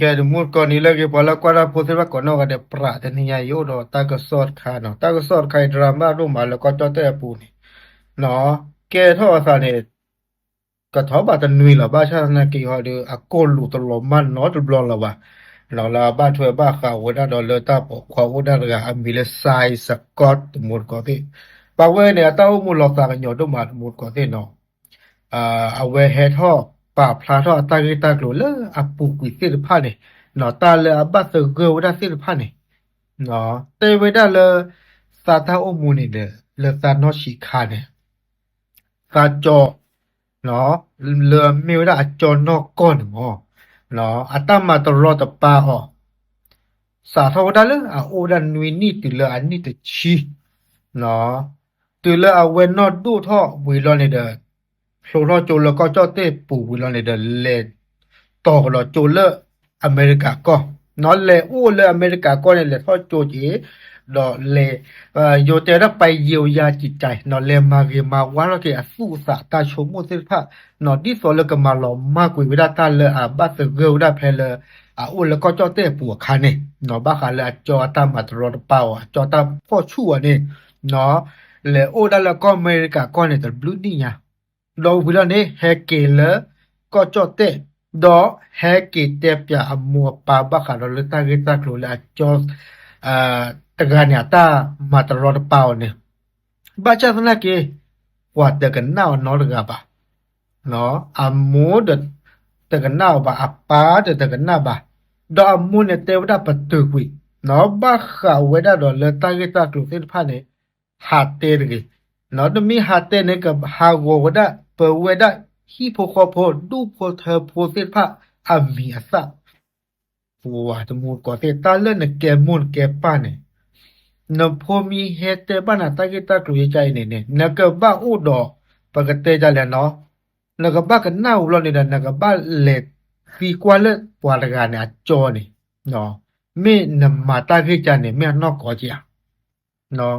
ကဲ တမူတကိးနံၤလၢအဂ့ၤ ပှၤလၢကွၢ်တၢ်ဖိသ့ၣ်တဖၣ်ကိးနီၢ်ဂၤဒဲး ပြးတနံၤညါ ယအိၣ်ဒီးတၢ်ကစီၣ်တခါနီၤ, တၢ်ကစီၣ်တခါအံၤ drama ဒိၣ်မးလၢကီၢ်ကၠီၣ်တဲၣ်အပူၤန့ၣ်နီၤ, ကဲထီၣ်အသးန့ၣ် ကထီၣ်ဘၣ်တနွံလီၤ, ဘၣ်ဆၣ်သနာ်က့ဟီဒီး အကိၣ်လူးတလီၤမၢ်နီတဘျီလၢၤဘၣ်, လၢအဘၣ်ထွဲဘၣ်ဃးဝဲဒၣ်ဒီးလၢတၢ်ပိာ်ခွါအိၣ်ဒၣ်တဂၤ အမံၤလၢ Sy Scott တမူတကိးသ့ၣ်, ပှၤဝဲန့ၣ် အတၢ်အိၣ်မူလီၤသးကညီၤဒိၣ်မး တမူတကိးသ့ၣ်နီၤ အဝဲဟဲထီၣ်ပာ်ဖျါထီၣ်အတၢ်ဂ့ၢ်တၢ်ကျိၤလၢအပူၤကွံာ်သ့ၣ်တဖၣ်န့ၣ်, တၢ်လၢအဘၣ်သဂၢၢ်ဝဲဒၣ်သ့ၣ်တဖၣ်န့ၣ်, တဲဝဲဒၣ်လၢ သးတၢ်အိၣ်မူန့ၣ်ဒီး လၢသးနီၢ်ဆံးခါန့ၣ် သးကၠီ လၢအမ့ၢ်ဝဲဒၣ်အကၠီနီၢ်ကီၢ်န့ၣ်မ့ၢ် အတၢ်မၤတရီတပါအီၤ စးထီၣ်ဝဲဒၣ်လၢအအိၣ်ဝဲဒၣ်နွံနံၣ်တုၤလၢအနံၣ်တဆံ, တုၤလၢအဝဲနီၢ်ဒိၣ်ထီၣ်ဝံၤလီၤန့ၣ်ဒီး ဖျိထီၣ်ကၠိလၢကီၢ်ကၠီၣ်တဲၣ်ပူၤဝံၤလီၤန့ၣ်ဒီး လဲၤတီၤကဒီးကၠိလၢအမဲရကၤကီၢ်, လဲၤအိၣ်လၢအမဲရကၤကီၢ်န့ၣ် လဲၤထီၣ်ကၠိက့ၤ, ဒီးလဲၤ ယိၤတဲဝဲဒၣ် ပယီၤယၤကံၤကၠဲး လဲၤမၤဂ့ၤမၤဝါထီၣ်က့ၤအသူၣ်အသးတၢ်ဆိကမိၣ်သ့ၣ်တဖၣ်, ဒ်သိးလၢကမၤလီၤမၢ်ကွံာ်ဝဲဒၣ်တၢ်လၢအဘၣ်သဂၢၢ်ဝဲဒၣ်ဖဲလၢ အအိၣ်လၢကီၢ်ကၠီၣ်တဲၣ်အပူၤအခါန့ၣ်, ဘၣ်ဃးလၢအကၠီအတၢ်မၤတရီတပါအီၤ အကၠီတၢ်ဖီၣ်ဆူၣ်အီၤန့ၣ်, လဲၤအိၣ်ဒၣ်လၢကီၢ်အမဲရကၤကီၢ်န့ၣ် တဘျုးနံၣ်ညါ, ဒီးဝံၤလီၤန့ၣ် ဟဲက့ၤလၢကီၢ်ကၠီၣ်တဲၣ်, ဒီးဟဲက့ၤတဲပၠးအမိၢ်အပၢ်ဘၣ်ဃးဒီးလၢတၢ်ဂ့ၢ်တၢ်ကျိၤလၢအကၠီ တဂၤန့ၣ် အတၢ်မၤတရီတပါအီၤန့ၣ်, ဘၣ်ဆၣ်သနာ်က့ ပှၤတကနၣ်အီၤနီတဂၤဘၣ်, အမိၢ်ဒီးတကနၣ်အီၤဘၣ်, အပၢ်ဒီးတကနၣ်ဘၣ်, ဒီးအမိၢ်န့ၣ်တဲဝဲဒၣ်ပတုာ်ကွံာ်, ဘၣ်ဃးဝဲဒၣ်ဒီးလၢတၢ်ဂ့ၢ်တၢ်ကျိၤသ့ၣ်တဖၣ်န့ၣ် ဟးတဲတဂ့ၤ, တမ့ၢ်ဟးတဲန့ၣ် ကဟးဂီၤဝဲဒၣ် ပဝဲဒၣ်ဟံၣ်ဖိဃီဖိ ဒူၣ်ဖိထၢဖိသ့ၣ်တဖၣ်အမံၤအသၣ် ပှၤတမူတကိးသ့ၣ် တၢ်လၢနကဲမိၢ်နကဲပၢ်န့ၣ်, နဖိမ့ၢ်ဟဲတဲဘၣ်နၤတၢ်ဂ့ၢ်တၢ်ကျိၤယကါအံၤန့ၣ်န့ၣ် နကဘၣ်အိၣ်ဒီး ပကတဲဒ်လဲၣ်နီၤ, နကဘၣ်ကနၣ်ဝံၤလီၤန့ၣ်ဒီး နကဘၣ်လဲၤသံကွၢ်လၢပှၤတဂၤန့ၣ် အကၠီန့ၣ်, မ့ၢ်နမၤတၢ်ဂ့ၢ်ကါန့ၣ် မ့ၢ်အနီၢ်ကီးက့ဧါ.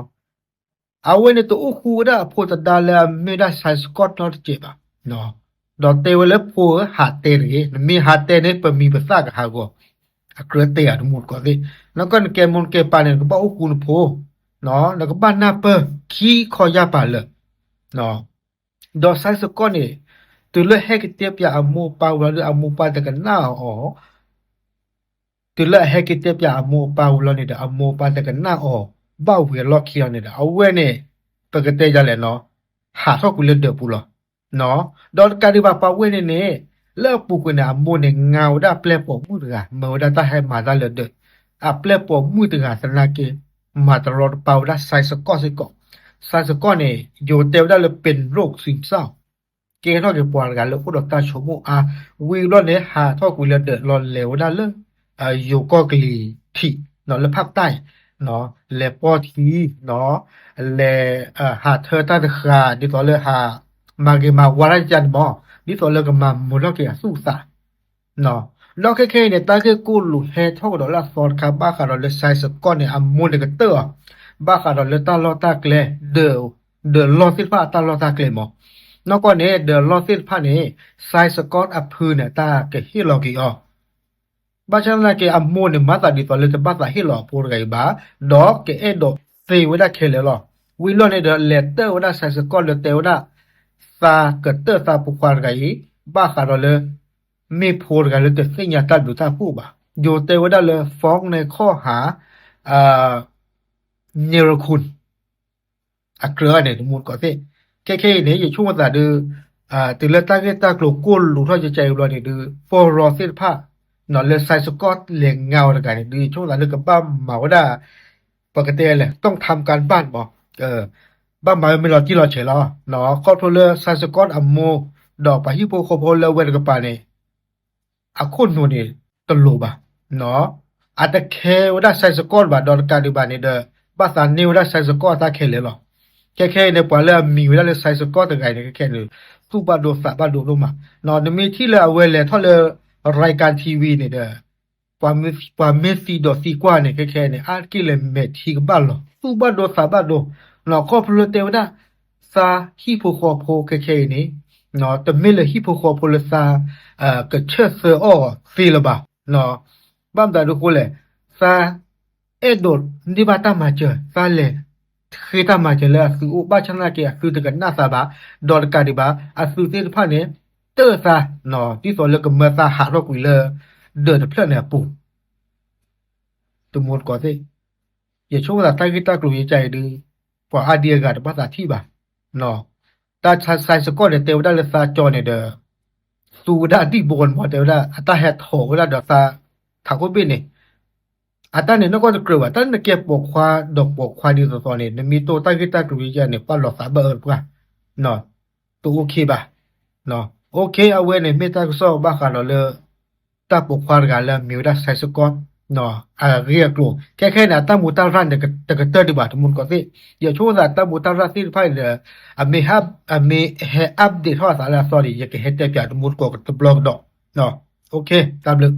အဝဲန့ၣ်တအိၣ်ဃူဝဲဒၣ်အဖိသဒါလၢအမ့ၢ်ဝဲဒၣ် Sy Scott နီတစဲးဘၣ်, ဒီးတဲဝဲလၢဖိဧၢ ဟးတဲတဂ့ၤ, နမ့ၢ်ဟးတဲန့ၣ် ပမံၤပသၣ်ကဟးဂီၤ, အကြၢးတဲအီၤတမူတကိးသ့ၣ်, နကနကဲမိၢ်နကဲပၢ်န့ၣ် နကဘၣ်အိၣ်ဃူနဖိ, နကဘၣ်နၢ်ပၢၢ်ခံခီယၢ်ပၤလၢာ် ဒီး Sy Scott န့ၣ် တုၤလၢဟဲက့ၤတဲပၠးအမိၢ်အပၢ်ဝံၤလီၤဒီး အမိၢ်အပၢ်တကနၣ်အီၤ, တုၤလၢအဟဲက့ၤတဲပၠးအမိၢ်အပၢ်ဝံၤလီၤန့ၣ်ဒီး အမိၢ်အပၢ်တကနၣ်အီၤ ဘၣ်ဝံၤအလီၢ်ခံလီၤန့ၣ်ဒီး အဝဲန့ၣ် ပကတဲဒ်လဲၣ်နီၤ, ဟးထီၣ်ကွံာ်လၢဒၢးပူၤလီၤ. ဒီးတကးဒံးဘၣ်ပှၤဝဲန့ၣ်န့ၣ် လၢအပူၤကွံာ်န့ၣ် အမိၢ်န့ၣ် ငါဝဲဒၣ်ပျဲၢ်ပိာ်မုၣ်တဂၤ မၢဝဲဒၣ်တၢ်ဟဲမၤတၢ်လၢဒၢး, အပျဲၢ်ပိာ်မုၣ်တဂၤသနာ်က့ မၤတရီတပါဝဲဒၣ် Sy Scott စ့ၢ်ကီး, Sy Scott န့ၣ် ယိၤတဲဝဲဒၣ်လၢ ပ့ၤရိး စံးစၢ် ကဲထီၣ်က့ၤပှၤတဂၤလၢအိၣ်ဒီးတၢ်ဆိကမိၣ်အါ, ဝံၤဘျီန့ၣ် ဟးထီၣ်ကွံာ်လၢဒၢးလီၤလဲၤဝဲဒၣ်လၢ ယိၤကီၢ်ကလံၤထံး လၢဖးတၢ် လဲၤပီၢ်ထံ, လဲၤ ဟးထၢတၢ်တဃာ် ဒ်သိးလၢဟး မၤဂ့ၤမၤဝါတၢ်ယါန့ၣ်မး, ဒ်သိးလၢကမၤမုာ်ထီၣ်က့ၤအသူၣ်အသး ဒီးခဲခဲအံၤန့ၣ် တၢ်ဂ့ၢ်ကိၣ်လူးဟဲထီၣ်ကဒီးလၢအသီတခါ ဘၣ်ဃးဒီးလၢ Sy Scott န့ၣ် အမိၢ်န့ၣ်ကတၢၢ်အီၤ ဘၣ်ဃးဒီးလၢတၢ်လီၢ်တၢ်ကျဲ ဒၢးလီၢ်သ့ၣ်တဖၣ်အတၢ်လီၢ်တၢ်ကျဲမး, နီၢ်ကီၢ်န့ၣ် ဒၢးလီၢ်သ့ၣ်တဖၣ်န့ၣ် Sy Scott အဖုန့ၣ် တၢ်ကဟ့ၣ်လီၤက့ၤအီၤ ဘၣ်ဆၣ်သနာ်က့ အမိၢ်န့ၣ် မၤသးဒ်သိးလၢတဘၣ်သးဟ့ၣ်လီၤအဖိတဂၤအံၤဘၣ်, ဒီးကအဲၣ်ဒိးသ့ဝဲဒၣ်ခဲလၢာ်လီၤ. ဝံၤလီၤန့ၣ်ဒီး လဲၤတၢၢ်ဝဲဒၣ် Sy Scott လၢတဲဝဲဒၣ် သးကတၢၢ်သးပိာ်ခွါတဂၤအံၤ ဘၣ်ဃးဒီးလၢ မ့ၢ်ဖိတဂၤလၢတသ့ၣ်ညါတၢ်ဘျုးတၢ်ဖှိၣ်ဘၣ်. ယိၤတဲဝဲဒၣ်လၢ ฟ้อง န့ၣ်ခီၣ်ဟး เนรคุณ အကြၢးန့ၣ် တမူတကိးသ့ၣ်, ခဲခဲအံၤန့ၣ် ယဆိကမိၣ်သးဒုး တုၤလၢတၢ်ဂ့ၢ်တၢ်ကျိၤကိၣ်လူးထီၣ်ကကဲအံၤဘျီန့ၣ်ဒုး ပီၢ်ရီသ့ၣ်တဖၣ် လၢ Sy Scott လဲၤငါအီၤတဂၤန့ၣ်ဒုး ယဆိကမိၣ်သးဒုးကဘၣ်မၤဝဲဒၣ် ပကတဲလဲၣ် ต้องทำการบ้าน မး ဘၣ်မၤဝဲမ့ၢ်လီၤတံၢ်လီၤဆဲးလီၤ. ခီဖျိလၢ Sy Scott အမိၢ် ဒီးပှၤဟံၣ်ဖိဃီဖိလၢအဝဲတကပၤန့ၣ် အခိၣ်နူာ်န့ၣ် တလိၤဘၣ်. အတခဲဝဲဒၣ် Sy Scott ဘၣ် ဒီးတကးဒံးဘၣ်န့ၣ်ဒီး ဘၣ်သးန့ၢ်ဝဲဒၣ် Sy Scott အတၢ်ခဲလၢာ်လီၤ. ခဲခဲအံၤန့ၣ် ပှၤလၢအမံၤဝဲဒၣ်လၢ Sy Scott တဂၤအံၤန့ၣ် ခဲခဲန့ၣ် သူၣ်ဘၣ်ဒိသးဘၣ်ဒိဒိၣ်မး, နမ့ၢ်ထံၣ်လၢအဝဲလဲၤထီၣ်လၢ รายการ TV န့ၣ်ဒီး ပှၤမ့ၢ်သံဒီးသံကွၢ်န့ၣ် ခဲခဲန့ၣ် အါတက့ၢ်လၢမဲာ်ထံကဘၣ်လီၤ သူၣ်ဘၣ်ဒိသးဘၣ်ဒိ, ခီဖျိလၢတဲဝဲဒၣ် သးဟံၣ်ဖိဃီဖိခဲခဲအံၤန့ၣ် တမ့ၢ်လၢဟံၣ်ဖိဃီဖိလၢသး ကဆၢၣ်သၢအီၣ်သ့လၢၤဘၣ်. ဘၣ်မတၤဒ်အဃိလဲၣ်, သးအဲၣ်ဒိးန့ၢ်ဘၣ်တၢ်မၤစၢၤ, သးလဲၤဃ့တၢ်မၤစၢၤလၢအသုအိၣ် ဘၣ်ဆၣ်သနာ်က့အသုတကနၣ်သးဘၣ်, ဒီးတကးဒံးဘၣ် အသုသ့ၣ်တဖၣ်န့ၣ် တၢၢ်သး, ဒ်သိးလၢကမၢသးဟးထီၣ်ကွံာ်လၢ ဒၢးတဖျၢၣ်န့ၣ်အပူၤ တမူတကိးသ့ၣ်, ယဆိကမိၣ်သးတၢ်ဂ့ၢ်တၢ်ကျိၤယကဲအံၤဒုး, ပှၤအါဒံအဂၤတဘၣ်သးထံၣ်ဘၣ်. တၢ်ဆါစဲးစကီၢ်န့ၣ် တဲဝဲဒၣ်လၢသးကၠီန့ၣ်ဒီး, သူဝဲဒၣ်ဒံၣ်ဘိန့ၣ်မ့ၢ် တဲဝဲဒၣ် အတၢ်ဟဲထီၣ်ဝဲဒၣ်ဒီးသး, ထးခိၣ်ဘ့ၣ်န့ၣ်, အတၢ်န့ၣ်နီၢ်ကီၢ်တကြၢးဘၣ်, တၢ်န့ၣ်ကဲပိာ်ခွါဒီးပိာ်ခွါဒ်သိးသိးန့ၣ် နမ့ၢ်တိၢ်တၢ်ဂ့ၢ်တၢ်ကျိၤယကဲန့ၣ် ပှၤလီၤသးဘၣ်အၢတပှၢ်, တအိၣ်ခ့ဘၣ်. အိၣ်ခ့ အဝဲန့ၣ်မ့ၢ်တၢ်ကစီၣ်ဘၣ်ဃးဒီးလၢ တၢ်ပိာ်ခွါတဂၤလၢအမံၤဝဲဒၣ်စဲးစကီၢ် အဂ့ၢ်အကျိၤ, ခဲခဲန့ၣ် အတၢ်မူတၢ်ရၢ်န့ၣ်တကတၢၢ်ဒံးဘၣ် တမူတကိးသ့ၣ်, ယဆိကမိၣ်သးတၢ်မူတၢ်ရၢ်သ့ၣ်တဖၣ်အံၤဒီး, အမ့ၢ်ဟဲ update ထီၣ်အသးလၢအသီန့ၣ် ယကဟဲတဲပၠးတမူတကိးတဘျီကဒီး. တၢ်ဘျုး